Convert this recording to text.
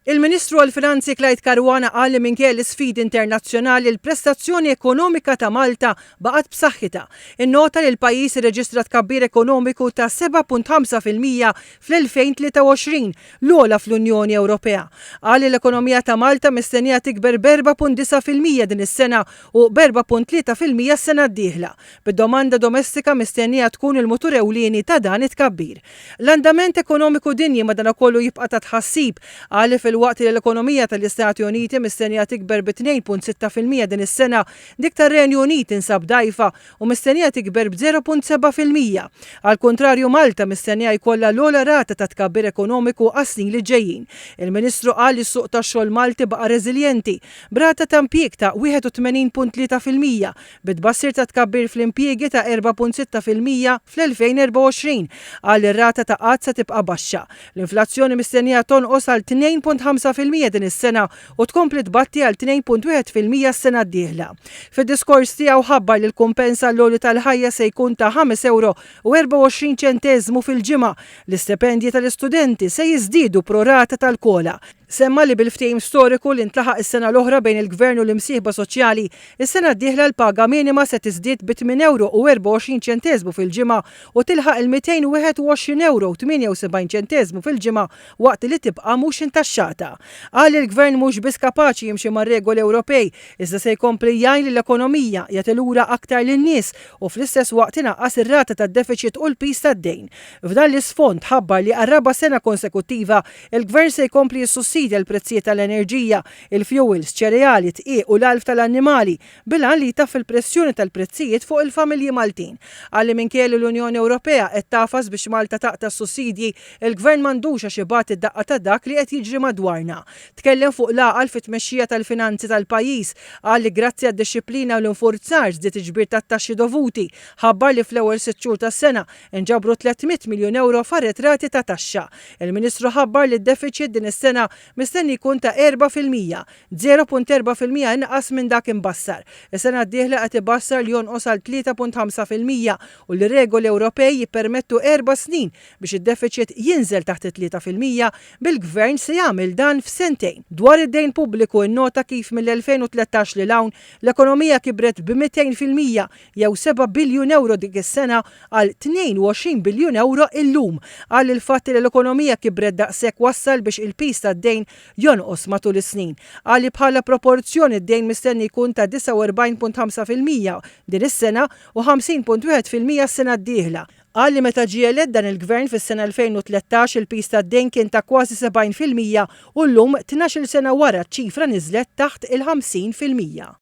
Il-Ministru għall-Finanzi Clyde Caruana qal li minkejja l-isfidi internazzjonali l-prestazzjoni ekonomika ta' Malta baqgħet b'saħħitha. Innota li l-pajjiż irreġistra tkabbir ekonomiku ta' 7.5% fl-2023, l-ogħla fl-Unjoni Ewropea. Qal li l-ekonomija ta' Malta mistennija tikber b'4.9% din is-sena u b'4.3% s-sena d-dieħla, bid-domanda domestika mistennija tkun il-mutur ewlieni ta' dan it-tkabbir. L-andament ekonomiku dinji madanakollu jibqa' ta' tħassib. Qal li filwaqt li l-ekonomija tal-Istati Uniti mistennija tikber bi 2.6% din is-sena, dik tar-Renju Unit tinsab dgħajfa u mistennija tikber b'0.7%. Għall-kuntrarju Malta mistennija jkollha l-ogħla rata ta' tkabbir ekonomiku għas-snin li ġejjin. Il-Ministru qal li s-suq tax-xogħol Malti baqa' reżiljenti, b'rata ta' impjieg ta' 81.3%, bi tbassir ta' tkabbir fl-impjiegi ta' 4.6% fl-2024, qal li r-rata ta' qgħad se tibqa' baxxa. L-inflazzjoni mistennija tonqos għal 2.5% din is-sena u tkompli tbatti għal 2.1% s-sena d-dieħla. Fid-diskors tiegħu ħabbar li l-kumpens għall-għoli tal-ħajja se jkun ta' ħames ewro u 24 ċenteżmu fil-ġimgħa. L-istipendji tal-istudenti se jiżdiedu pro rata tal-COLA. Semma li bil-ftehim storiku li ntlaħaq is-sena l-oħra bejn il-Gvern u l-imsieħba soċjali, is-sena d-dieħla l-paga minima se tiżdied bi tmien ewro u 24 ċenteżmu fil-ġimgħa u tilħaq il-221 ewro u 78 ċenteżmu fil-ġimgħa waqt li tibqa' mhux intaxxata. Qal li l-Gvern mhux biss kapaċi jimxi mar-regoli Ewropej, iżda se jkompli jgħin lill-ekonomija, jagħti lura aktar lin-nies u fl-istess waqt inaqqas ir-rata tad-defiċit u l-piż tad-dejn. F'dan l-isfond ħabbar li għar-raba' sena konsekuttiva Il-Gvern se jkompli jissussidja l-prezzijiet tal-enerġija, il-fjuwils, ċereali, dqiq u l-għalf tal-annimali, bil-għan li jtaffi l-pressjoni tal-prezzijiet fuq il-familji Maltin. Qal li minkejja li l-Unjoni Ewropea qed tagħfas biex Malta taqta' s-sussidji, il-Gvern m'għandux għax ibati d-daqqa ta' dak li qed jiġri madwarna. Tkellem fuq l-għaqal fit-tmexxija tal-finanzi tal-pajjiż. Qal li grazzi għad-dixxiplina u l-infurzar żdied il-ġbir tat-taxxi dovuti. Ħabbar li fl-ewwel sitt xhur tas-sena, Inġabru 300 miljun ewro f'arretrati ta' taxxa. Il-Ministru ħabbar li d-defiċit din is-sena mistenni jkun ta' 4%, 0.4% inqas minn dak imbassar. Is-sena d-dieħla qed ibassar li jonqos għal 3.5% u li r-regoli Ewropej jippermettu erba' snin biex id-defiċit jinżel taħt it-3%, bil-Gvern se jagħmel dan f'sentejn. Dwar id-dejn pubbliku innota kif mill-2013 lil hawn, l-ekonomija kibret b'200% jew 7 biljun ewro dik is-sena għal 22 biljun ewro illum. Qal li l-fatt li l-ekonomija kibret daqshekk wassal biex il-piż tad-dejn jonqos matul is-snin. Qal li bħala proporzjon id-dejn mistenni jkun ta' 49.5% din is-sena u 50.1% s-sena d-dieħla. Qal li meta ġie elett dan il-Gvern fis-sena 2013 il-piż tad-dejn kien ta' kważi 70% u llum, 12-il sena wara ċ-ċifra niżlet taħt il-50%.